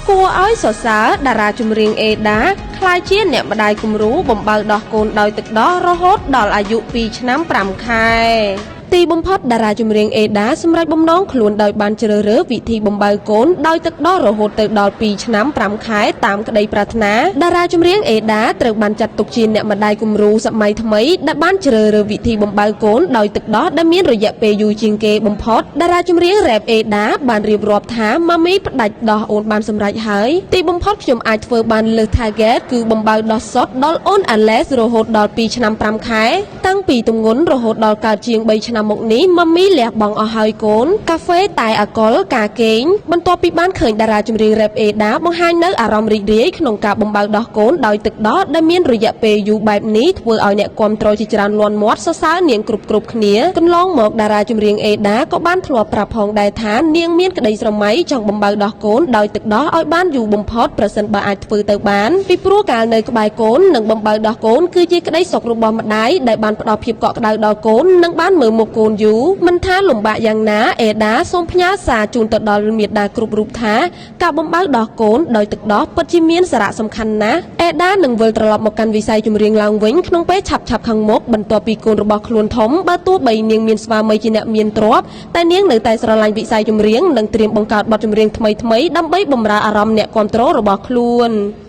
គួរឲ្យសរសើរតារាចម្រៀងអេដាក្លាយជាអ្នកម្ដាយគំរូបំបៅដោះកូនដោយទឹកដោះរហូតដល់អាយុ2ឆ្នាំ5ខែទីបំផុតតារាចម្រៀងអេដាសម្រេចបំណងខ្លួនដោយបានជ្រើសរើសវិធីបំបៅកូនដោយទឹកដោះរហូតទៅដល់2ឆ្នាំ5ខែតាមក្តីប្រាថ្នាតារាចម្រៀងអេដាត្រូវបានចាត់ទុកជាអ្នកម្ដាយគំរូសម័យថ្មីដែលបានជ្រើសរើសវិធីបំបៅកូនដោយទឹកដោះដែលមានរយៈពេលយូរជាងគេបំផុតតារាចម្រៀងរ៉េបអេដាបានរៀបរាប់ថាម៉ាមីផ្ដាច់ដោះអូនបានសម្រេចហើយទីបំផុតខ្ញុំអាចធ្វើបានលើស target គឺបំបៅដោះសុទ្ធដល់អូនអាឡេសរហូតដល់2ឆ្នាំ5ខែតាំងពីទម្ងន់រហូតដល់កើតជាង3ឆ្នាំមកនេះម៉ាមីលះបង់អស់ហើយកូនកាហ្វេតែអាកុលការគេងបន្ទាប់ពីបានឃើញតារាចម្រៀងរ៉េបអេដាបង្ហាញនៅអារម្មណ៍រីករាយក្នុងការបំបៅដោះកូនដោយទឹកដោះដែលមានរយៈពេលយូរបែបនេះធ្វើឲ្យអ្នកគាំទ្រជាច្រើនលាន់មាត់សរសើរនាងគ្រប់គ្រប់គ្នាកន្លងមកតារាចម្រៀងអេដាក៏បានធ្លាប់ប្រាប់ផងដែរថានាងមានក្តីស្រមៃចង់បំបៅដោះកូនដោយទឹកដោះឲ្យបានយូរបំផុតប្រសិនបើអាចធ្វើទៅបានពីព្រោះកាលនៅក្បែរកូននិងបំបៅដោះកូនគឺជាក្តីសុខរបស់ម្ដាយដែលបានផ្ដល់ភាពកក់ក្ដៅដល់កូននិងបានមើលមុខកូនយូរមិនថាលំបាកយ៉ាងណាអេដាសូមផ្ញើសារជូនទៅដល់មាតាគ្រប់រូបថាការបំបៅដោះកូនដោយទឹកដោះពិតជាមានសារៈសំខាន់ណាស់អេដានឹងវិលត្រឡប់មកកាន់វិស័យចម្រៀងឡើងវិញក្នុងពេលឆាប់ៗខាងមុខបន្ទាប់ពីកូនរបស់ខ្លួនធំបើទោះបីនាងមានស្វាមីជាអ្នកមានទ្រព្យតែនាងនៅតែស្រឡាញ់វិស័យចម្រៀងនិងត្រៀមបង្កើតបទចម្រៀងថ្មីៗដើម្បីបម្រើអារម្មណ៍អ្នកគាំទ្ររបស់ខ្លួន។